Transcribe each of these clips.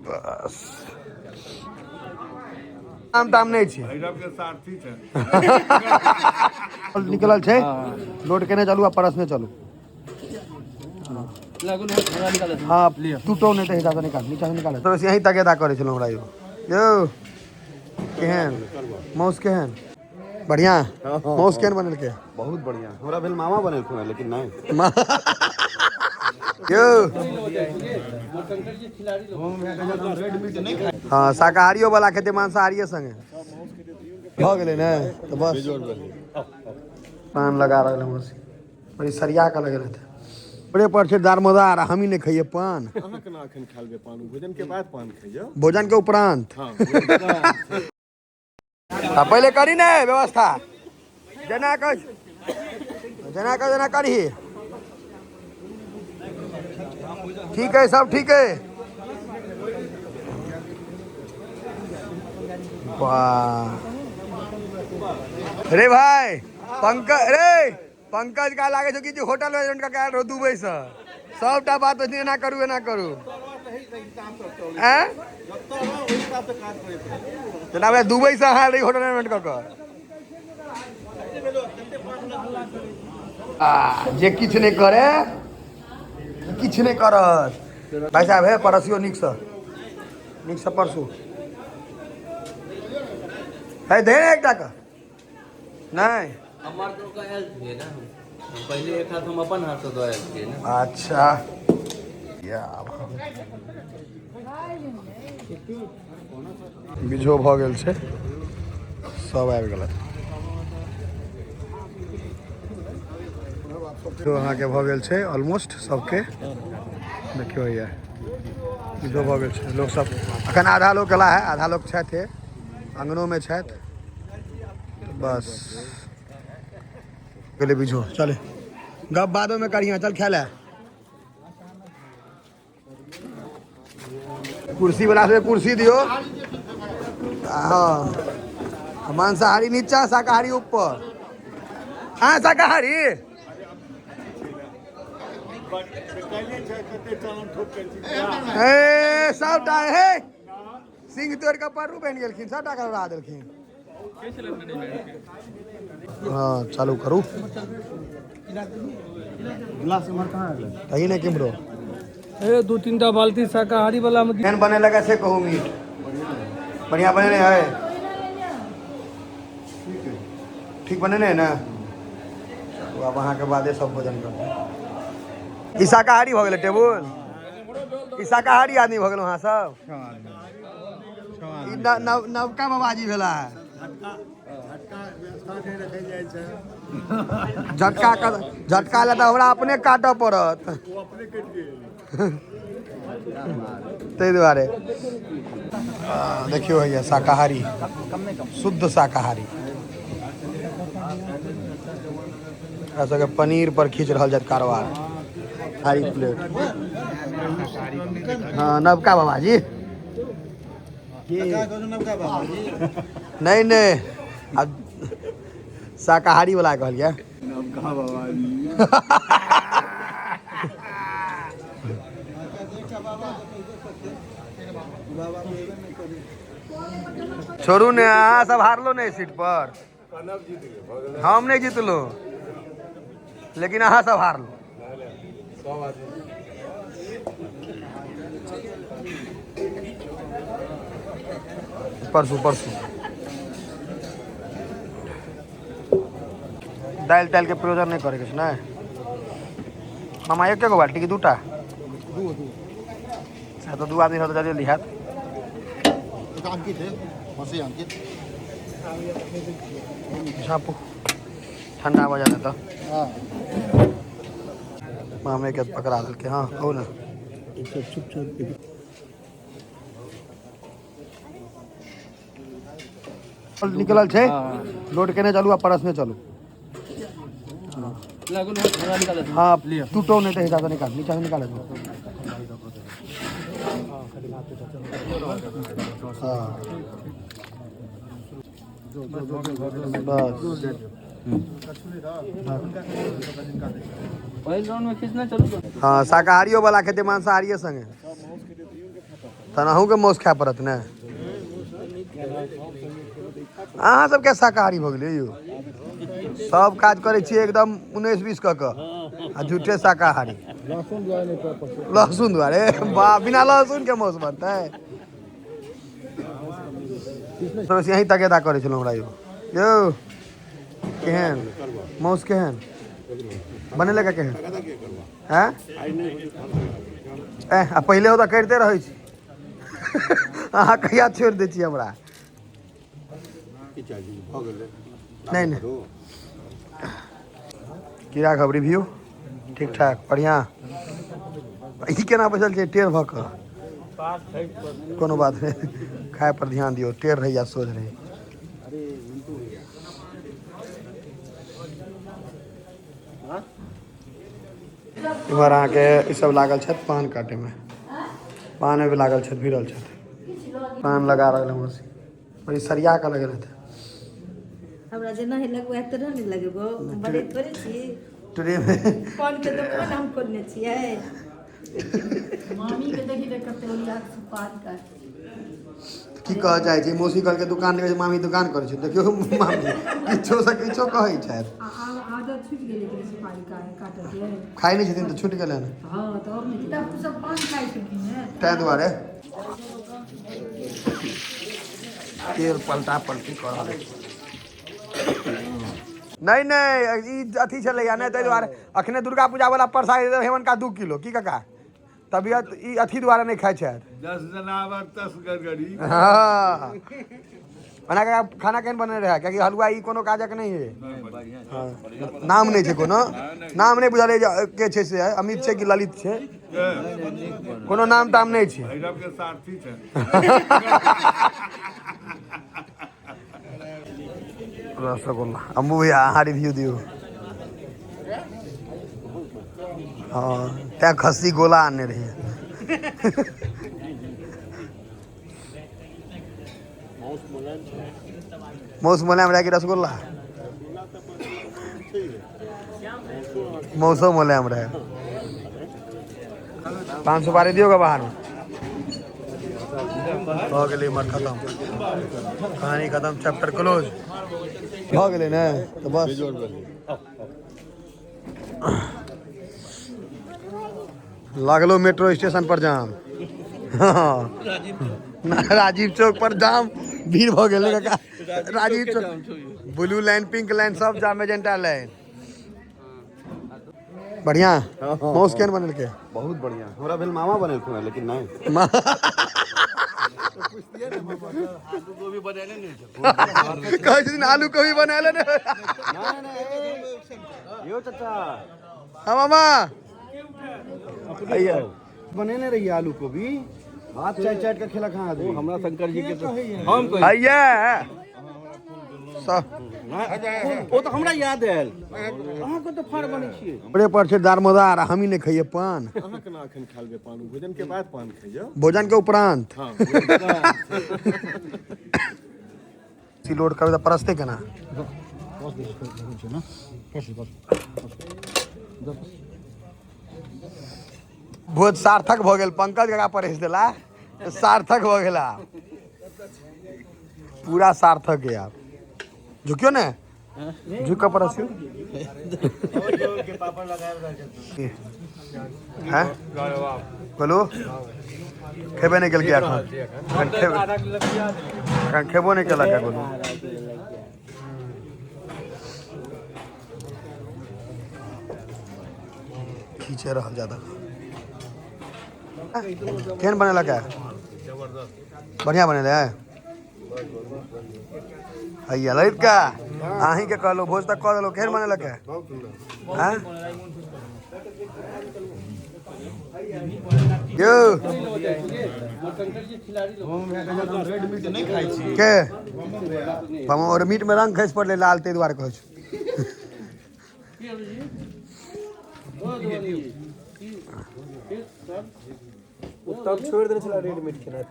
बस आम ताम नहि छै। भैरव के सारथी छै। निकलल छै, लोड केने चलू आ परसने चलू। हाँ, टूटो नहि तऽ हिसाबसँ निकाल, नीचाँ निकाल। तऽ यहीं तकेदा करै छलहुँ हमरा। यौ यौ, केहन मौस? केहन बढ़िआँ मौस केहन बनेलकै? बहुत बढ़िया। हमरा भेल मामा बनेलखुन हँ, लेकिन नहि। यौ हँ, शाकाहारियो वाला खेतै मांसाहारिये संगे भऽ गेलै ने, तऽ बस पान लगा रहल मौसी। बड़ी सरिया कऽ लगल हेतै। ओकरे पर छै दारमदार, आ हमही नहि खइयै पान। अहाँ केना एखन खा लेबै पान? भोजन के बाद पान खइयौ। भोजन के उपरांत। आ पहिले करी ने व्यवस्था, जेना कह जेना कह जेना करही। ठीक है, सब ठीक है। वाह रे भाई पंकज, रे पंकज का लागे छौ कि जे होटल मैनेजमेंट का आयल रहो दुबई से। सबटा बात होइत छै, एना करू, एना करू। आँय, जेना भाई दुबई से अहाँ आयल रही होटल मैनेजमेंट कऽ कऽ। आ जे किछु नहि करे, किछु नहि करत। भाई साहब, हे परसियो नीकसँ, नीकसँ परसू। हे दे ने एकटा के नहि। हमर तो ओकर आयल छलियै ने, हम पहिले एक हाथ हम अपन हाथसँ दऽ आयल छियै ने। अच्छा, या बिझो भऽ गेल छै, सब आबि गेल। अहाँके भऽ गेल छै ऑलमोस्ट सबके। देखियौ हैया बिझो भऽ गेल छै। लोक सब अखन आधा लोक गेला है, आधा लोक छथि, अङ्गनोमे छथि। बस गेलै बिझो। चले, गप बादोमे करिहे, चल खाय ले। कुर्सी वाला से कुर्सी दियो। हाँ, मांसाहारी नीचा, शाकाहारी ऊपर। हाँ, शाकाहारी। ए सबटा हे सिंह तोड़ कऽ परू बनि गेलखिन, सबटा करवा देलखिन। हाँ, चालू करू। तही ने किम्हरो। ए दू तीन टा बाल्टी शाकाहारी वाला मे। केहन बने लगा से कहू। मीट बढ़िया बने है? ठीक बनेने है ने? चलू, आब अहाँके बादे सब भोजन करबै। ई शाकाहारी भऽ गेलै टेबुल, ई शाकाहारी आदमी भऽ गेलहुँ अहाँ सब। ई नव नवका बाबाजी भेला है। झटका झटका लए तऽ हमरा अपने काटऽ पड़त, ताहि दुआरे। देखियौ हैया शाकाहारी, शुद्ध शाकाहारी। एकरा सबके पनीर पर खींच रहल छथि कारबार। थारी प्लेट। हाँ, नवका बाबाजी। नहीं नहीं, अब शाकाहारी वाला कहलियै। नवका बाबाजी। छोड़ू ने, अहाँ सब हारलो ने सीट पर। हम नहीं जीतलो, लेकिन अहाँ सब हारलो। परसू परसू दालि तालि के प्रयोजन नहि करैके छै ने मामा? एके गो बाल्टी कि दूटा? अच्छा, तऽ दू आदमी रहत तऽ जल्दी हैत। अंकित है, मसी अंकित। झाँपू, ठंडा भऽ जायत तऽ। मामे के पकड़ा देलकै। हँ, कहू ने। निकलल छै, लोड केने चलू आ परसने चलू। हाँ, टूटो नहि तऽ हिसाबसँ निकाल, नीचाँ से निकाल। हाँ, बस। पहिल राउंड में खींचना चलू तो। हाँ, शाकाहारियो वाला खेतै मांसाहारिये संगे। तहन अहूँके मासु खाय पड़त ने। अहाँ सबके शाकाहारी भऽ गेलियै यौ, सब काज करै छियै एकदम 19-20 कऽ कऽ आ झूठे शाकाहारी। लहसुन दुआरे बा, बिना लहसुन के मासु बनतै? सबसँ यहीं तकेदा करै छलहुँ हमरा यौ। यौ केहन मासु केहन बनेलक केहन? हैं ए आ पहिले तऽ करिते रहै छी, अहाँ कहिया छोड़ि दै छी हमरा? नहि नहि की राघव रिव्यू ठीक ठाक बढ़िआँ? ई केना बैसल छै टेढ़ भऽ कऽ? कोनो बात नहि, खाय पर ध्यान दियौ, टेढ़ रही या सोझ रही। इम्हर अहाँके ई सब लागल छथि पान काटैमे, पान भी लागल छथि, भिड़ल छथि, पान लगा रहल मौसी, बड़ी सरिया कऽ लगल हेतै। हमरा जेना ही लगबै तेना नहि लगेबो, बड़े थोड़े छी। ट्रेमे पान के दोकान हम खोलने छियै। मामी के देखी तऽ कते ओरिया के पान काट। की कहऽ चाहै छी? मौसी कहलकै दुकान नहि, मामी दुकान करै छै। देखियौ मामी किछो से किछो कहै छथि। आदत छूटि गेलै कि सुपारी काटऽ के? खाइ नहि छथिन तऽ छूटि गेलनि। हँ तऽ आओर नहि, तब सब पान खाइ छलखिन हेँ ताहि दुआरे तेल पलटा पलटी कऽ रहल अछि। नहि नहि ई अथी छलैया नहि, ताहि दुआरे अखने दुर्गा पूजा वाला प्रसाद हेमनका 2 किलो की काका तबियत ई अथी दुआरे नहि खाइ छथि। 10 जनावर 10 गड़गड़ी। हँ बना के खाना केहन बने रहै? कियाकि हलुआ ई कोनो काजक नहि है। हँ नाम नहि छै, कोनो नाम नहि बुझल जे के छै से, अमित छै कि ललित छै, कोनो नाम ताम नहि छै। भैरव के सारथी छै। रसगुल्ला। अम्बू भैया अहाँ रिव्यू दियौ। हँ तैं खस्सी गोला आनने रहियै। मौस मोलायम रहै कि रसगुल्ला? मौसो मोलायम रहै। पान सुपारी दियौ बाहर में। भऽ गेलै इम्हर खतम, कहानी खतम, चैप्टर क्लोज भऽ गेलै ने तऽ बस। लागलो मेट्रो स्टेशन पर जाम, राजीव चौक पर जाम, भीड़ भऽ गेलै काका। Rajiv Chowk blue line pink line सब जाम, मेजेंटा लाइन। बढ़िया मौस केहन बनेलकै? बहुत बढ़िया। हमरा भेल मामा बनेलखुन हँ, लेकिन नहि। कहै छथिन आलू कोबी बनायल ने। यो चाचा। हाँ मामा बनेने रहिए आलू कोबी, हाथ चाट चाट के खेलक हँ आदमी। हमरा शंकर जी के हम हैया सब ओ तऽ हमरा याद आयल, अहाँके तऽ फाड़ बनै छियै। ओकरे पर छै दारमदार, हमही नहि खइयै पान। अहाँ केना अखन खा लेबै पान? भोजन के बाद पान खइयौ, भोजन के उपरांत। हँ लोड करबै तऽ परसतै केना? भोज सार्थक भऽ गेल। पंकज काका परसि देला तऽ सार्थक भऽ गेला, पूरा सार्थक है। आब झुकियो ने, झुक कऽ परसियो। हैं बोलू, खेबे नहि केलकै एखन, एखन खेबो नहि केलक है बोलू। खींचे रहल ज्यादा। केहन बनेलक है? बढ़िया बनेले है। हैया ललित का अहीं के कहलो, भोज तक कऽ देलो, केहन बनेलक है? हैं यौ के हम और मीट में रंग खसि पड़लै लाल, ताहि दुआरे कहै छी। तब छोड़ि देने छलै रेड मीट खेनाइ।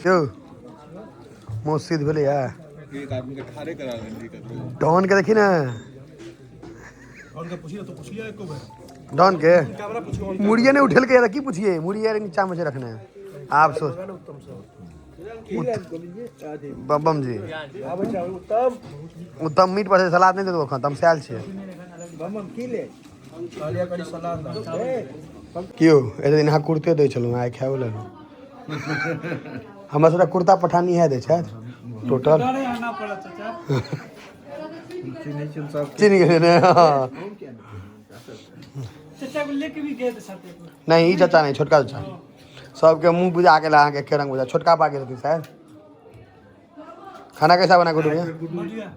यौ मौस सिद्ध भेलैया? एक आदमी के ठाढ़े करा देली ककरो। डॉन के देखी ने। डॉन के मुड़िए नहीं उठेल के की पूछिए, मुड़िए नीचा में रखने आप सोच। बम बम जी उत्तम मीट पर सलाद नहीं देतो एखन, तमसायल छियै। कियो एते दिन अहाँ कुर्ते दै छलहुँ, आइ खाओ लेलहुँ। हमरा सबटा कुर्ता पठानी है दै छथि टोटल। चिन्ह गेलियै ने? हाँ। चाचा को लेके भी गए थे साथ में। नहीं, ई चाचा नहीं, छोटका चाचा। सबके मुंह बुझा गेल अहाँके एके रंग बुझा, छोटका पा गेल शायद। खाना कैसा बना गुड्डू भैया? बढ़िया।